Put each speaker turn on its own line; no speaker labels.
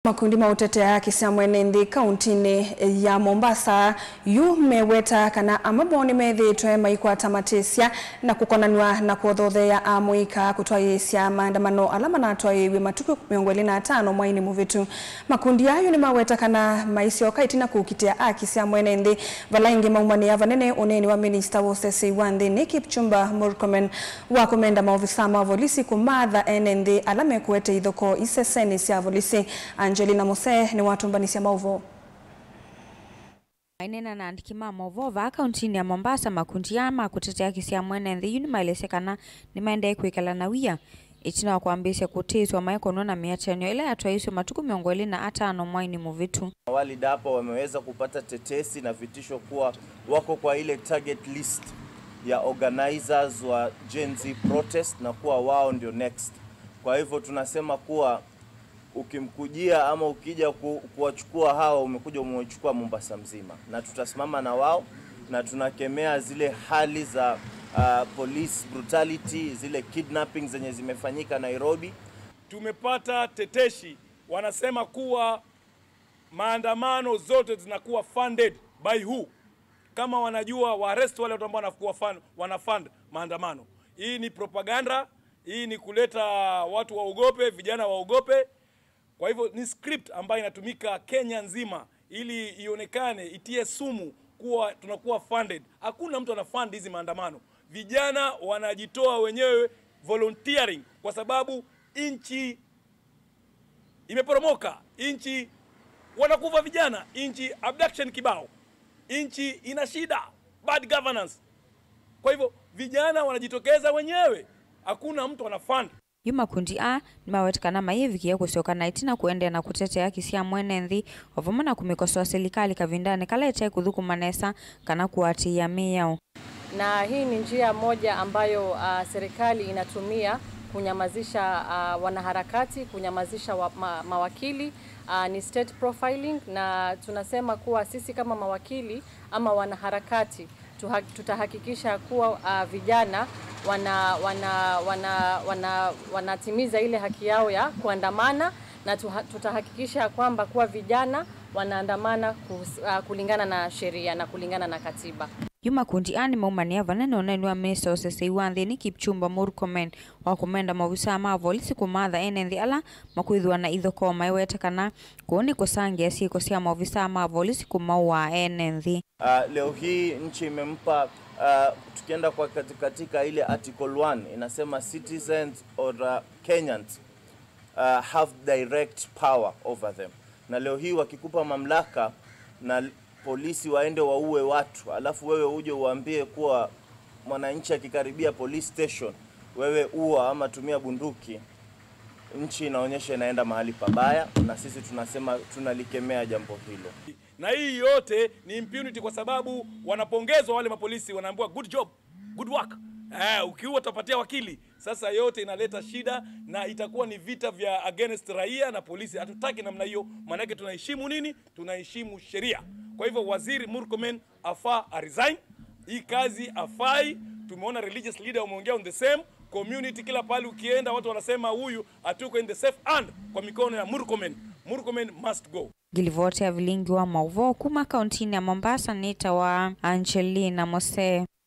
Makundi mautetea haki sya mwene nthi kaunti-ini ya Mombasa yu meweta kana amaboni methitwe maikwata matisya na kukonanwa na kuothothea amuika kutwaisya maandamano ala manatwaiwe matuku 25 mwaini muvitu. Makundi ayo ni maweta kana maisyoka itina kukitia haki sya mwene nthi vala ingi maumania vanene uneni wa minister wa usesi wa nthi ni Kipchumba Murkomen wa kumenda maofisa ma volisi kumatha ene nthi ala mekuete ithoko iseseni sya volisi. Angelina Mose ni watumbanisia mauvo.
Ainena na andikima mauvo va kaunti ya Mombasa makundi ama kutetea haki sya mwene nthi yuni maelesekana ni maende kuikala na wia itina wa kuambisha kutizwa maiko na miachanyo ila yatwaiswe matuku 25 mwaini muvitu.
Awali dapo wameweza kupata tetesi na vitisho kuwa wako kwa ile target list ya organizers wa Gen Z protest na kuwa wao ndio next. Kwa hivyo tunasema kuwa ukimkujia ama ukija kuwachukua hawa umekuja umewachukua Mombasa mzima, na tutasimama na wao na tunakemea zile hali za police brutality, zile kidnapping zenye zimefanyika Nairobi.
Tumepata teteshi wanasema kuwa maandamano zote zinakuwa funded by who? Kama wanajua wa arrest wale watu ambao wanakuwa wanafund maandamano. Hii ni propaganda, hii ni kuleta watu waogope, vijana waogope. Kwa hivyo ni script ambayo inatumika Kenya nzima ili ionekane itie sumu kuwa tunakuwa funded. Hakuna mtu anafund hizi maandamano. Vijana wanajitoa wenyewe volunteering kwa sababu nchi imeporomoka, nchi wanakufa vijana, nchi abduction kibao, nchi ina shida, bad governance. Kwa hivyo vijana wanajitokeza wenyewe, hakuna mtu anafund.
Yuma kundi a ni mawetekana mayevikia kusoka na itina kuende na kutetea haki sya mwene nthi ovuma na kumikosoa serikali kavindane kala ete kuthuku manesa kana kuatia miao.
Na hii ni njia moja ambayo serikali inatumia kunyamazisha wanaharakati, kunyamazisha mawakili. Ni state profiling, na tunasema kuwa sisi kama mawakili ama wanaharakati tutahakikisha kuwa vijana wanatimiza ile haki yao ya kuandamana, na tutahakikisha kwamba kuwa vijana wanaandamana kulingana na sheria na kulingana na katiba.
Yuma kundi ani maumania vanene oneni wa minister usesi wa nthi ni Kipchumba Murkomen wa kumenda maofisa ma volisi kumatha ene nthi ala makwithwa na ithoko maiwetekana kuoni kusangia ciiko cia maofisa ma volisi kumaua ene nthi.
Leo hii nchi imempa, tukienda kwa katika ile article 1 inasema citizens or Kenyans have direct power over them. Na leo hii wakikupa mamlaka na polisi waende waue watu, alafu wewe uje uambie kuwa mwananchi akikaribia police station wewe uwa ama tumia bunduki, nchi inaonyesha inaenda mahali pabaya, na sisi tunasema tunalikemea jambo hilo.
Na hii yote ni impunity kwa sababu wanapongezwa wale mapolisi, wanaambiwa good job, good work. Ukiua utapatia wakili. Sasa yote inaleta shida na itakuwa ni vita vya against raia na polisi. Hatutaki namna hiyo, maana yake tunaheshimu nini? Tunaheshimu sheria. Kwa hivyo Waziri Murkomen afaa a resign. Hii kazi afai. Tumeona religious leader umeongea on the same community, kila pale ukienda watu wanasema huyu atuko in the safe hand kwa mikono ya Murkomen. Murkomen must go.
Gilivote ya vilingi wa mauvo kuma kaunti ya Mombasa nita wa Angelina Mose.